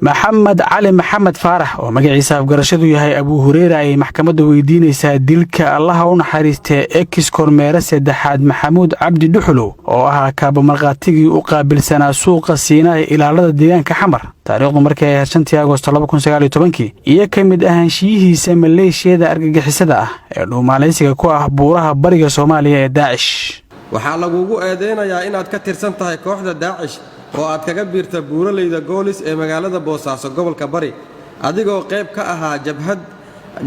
Maxamed Cali Maxamed Faarax, oo magaciisa afgarashadu yahay Abuu Hureyra, ayay maxkamadda weydiinaysaa dilka, Allaha u naxariistee, ex kormeere saddexaad Maxamuud Cabdi Dhuxulow, oo ahaa kaabamarkhaatigii u qaabilsanaa suuqa Siina ee ilaalada deegaanka Xamar, taariikhdu markii ay ahayd 5-tii Agosto 2019-kii, iyo ka mid ahaanshiyihiisa maleeshiyada argagixisada ah ee dhuumaalaysiga ku ah buuraha bariga Soomaaliya ee Daacish. Waxaa lagugu eedaynayaa inaad ka tirsan tahay kooxda Daacish oo aad kaga biirta buuralayda Goolis ee magaalada Boosaaso, gobolka Bari, adigoo qayb ka ahaa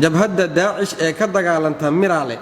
jabhadda Daacish ee ka dagaalanta Miraale,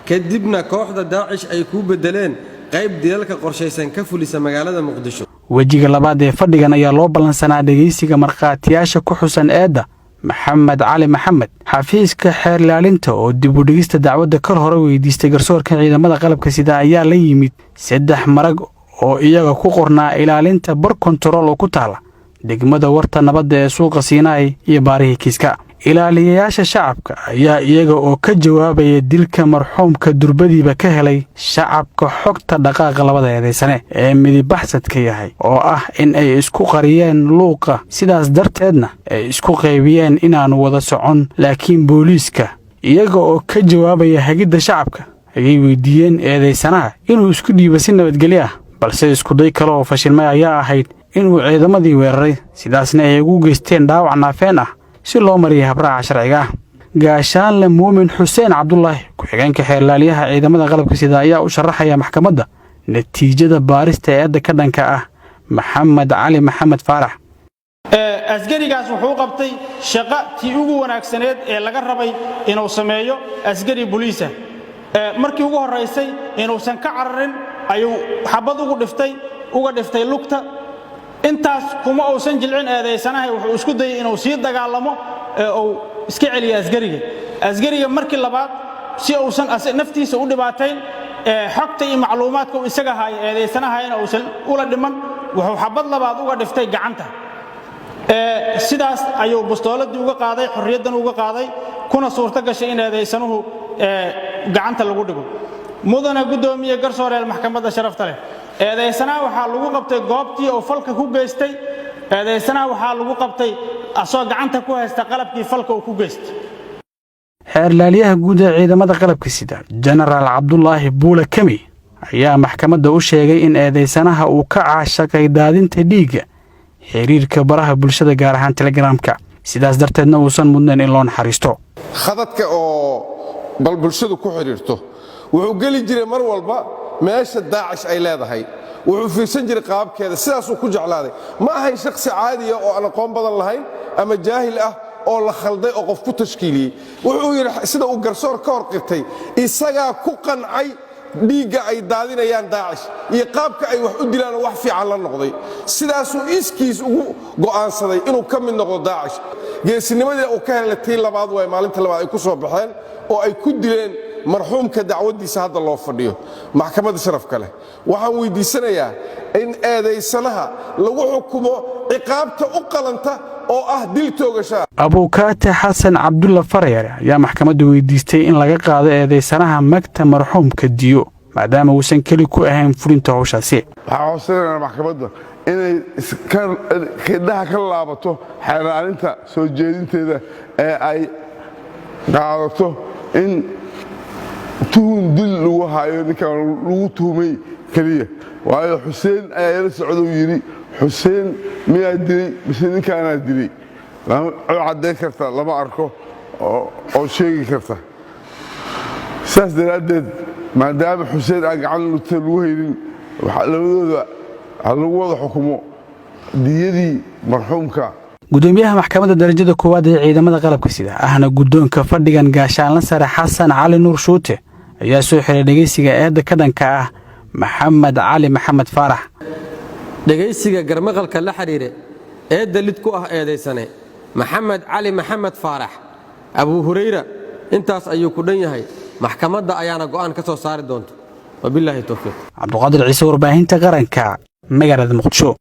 kadibna kooxda Daacish ay kuu beddeleen qayb dilalka qorshaysan ka fulisa magaalada Muqdisho. Wejiga labaad ee fadhigan ayaa loo ballansanaa dhegaysiga markhaatiyaasha ku xusan eedda Maxamed Cali Maxamed. Xafiiska xeerlaalinta oo dib u dhigista dacwadda kal hore weydiistay garsoorka ciidamada qalabka sida ayaa la yimid saddex marag oo iyaga ku qornaa ilaalinta bar kontarool oo ku taala degmada Warta Nabadda ee suuqa Siinaay iyo baarihii kiiska. Ilaaliyayaasha shacabka ayaa iyaga oo ka jawaabaya dilka marxuumka durbadiiba ka helay shacabka xogta dhaqaaqa labada eedaysane ee midibaxsadka yahay, oo ah in ay isku qariyeen luuqa, sidaas darteedna ay isku qaybiyeen inaannu wada socon. Laakiin booliiska, iyaga oo ka jawaabaya hagidda shacabka, ayay weydiiyeen eedaysanaha inuu isku dhiibo si nabadgelyo ah, balse iskuday kale oo fashilmay ayaa ahayd inuu ciidamadii weeraray, sidaasna ay ugu geysteen dhaawac naafeen ah si loo mariyay habraaca sharciga ah. Gaashaanle Muumin Xuseen Cabdulaahi, ku-xigeenka xeerlaaliyaha ciidamada qalabka sida, ayaa u sharaxaya maxkamadda natiijada baarista eedda ka dhanka ah Maxamed Cali Maxamed Faarax. Asgarigaas wuxuu qabtay shaqo tii ugu wanaagsaneed ee laga rabay inuu sameeyo asgari boliisa. Markii ugu horraysay inuusan ka cararin ayuu xabad ugu dhiftay, uga dhiftay lugta. Intaas kuma uusan jilcin eedaysanahay, wuxuu isku dayey inuu sii dagaalamo ee uu iska celiyo asgariga. Asgariga markii labaad, si uusan naftiisa u dhibaatayn, xogta iyo macluumaadka uu isaga haayo eedaysanahayana uusan ula dhiman, wuxuu xabad labaad uga dhiftay gacanta. Sidaas ayuu bustooladii uga qaaday, xorriyaddan uga qaaday, kuna suurto gashay in eedaysanuhu gacanta lagu dhigo. Mudana guddoomiye, garsooreel maxkamadda sharafta leh, eedaysanaha waxaa lagu qabtay goobtii uu falka ku geystay. Eedaysanaha waxaa lagu qabtay asoo gacanta ku haysta qalabkii falka uu ku geystay. Xeerlaalyaha guud ee ciidamada qalabka sida, Jenaraal Cabdulaahi Buule Kemi, ayaa maxkamadda u sheegay in eedaysanaha uu ka caashaqay daadinta dhiigga xiriirka baraha bulshada, gaar ahaan Telegramka, sidaas darteedna uusan mudnayn in loo naxariisto. Khadadka oo bal bulshadu ku xidhiirto wuxuu geli jiray mar walba meesha Daacish ay leedahay, wuxuu fiirsan jiray qaababkeeda, sidaasuu ku jeclaaday. Ma ahayn shakhsi caadiya oo aan aqoon badan lahayn ama jaahil ah oo la khalday oo qof ku tashkiiliyey. Wuxuu yidhi, sida uu garsoor ka hor qirtay, isagaa ku qancay dhiigga ay daadinayaan Daacish iyo qaabka ay wax u dilaan oo wax fiican la noqday. Sidaasuu iskiis ugu go'aansaday inuu ka mid noqdo Daacish. Geesinimadii uu ka helay tii labaad waay, maalinta labaad ay ku soo baxeen oo ay ku dileen marxuumka dacwaddiisa hadda loo fadhiyo. Maxkamadda sharafka leh waxaan weydiisanayaa in eedaysanaha lagu xukumo ciqaabta u qalanta oo ah dil toogashaa. Abuukaate Xasan Cabdulla Farayare ayaa maxkamadda weydiistay in laga qaado eedaysanaha magta marxuumka diyo, maadaama uusan keli ku ahayn fulinta howshaasi. Waxaan codsanaynaa maxkamadda inay indhaha ka laabato xeeraalinta soo jeedinteeda ee ay qaadato in tuhun dil lagu hayo ninkan lagu tuhumay keliya, waayo Xuseen ayaa ila socdou yidhi. Xuseen miyaa dilay mise ninkaanaa dilay? Oo caddayn karta lama arko oo sheegi karta. Saas daraaddeed, maadaama Xuseen aan gacan lugta lagu haynin, labadooda ha lagu wada xukumo diyadii marxuumka. Gudoomiyaha maxkamadda darajada koowaad ee ciidamada qalabka sida, ahna guddoonka fadhigan, Gaashaanla Sare Xasan Cali Nuur Shuute, ayaa soo xiray dhegaysiga eedda ka dhanka ah Maxamed Cali Maxamed Faarax. Dhegaysiga garmaqalka la xidhiire eedda lid ku ah eedaysane Maxamed Cali Maxamed Faarax, Abuu Hurayra, intaas ayuu ku dhan yahay. Maxkamadda ayaana go'aan ka soo saari doonta. Wabilaahi towfiiq. Cabduqaadir Ciise, warbaahinta qaranka, magaalada Muqdisho.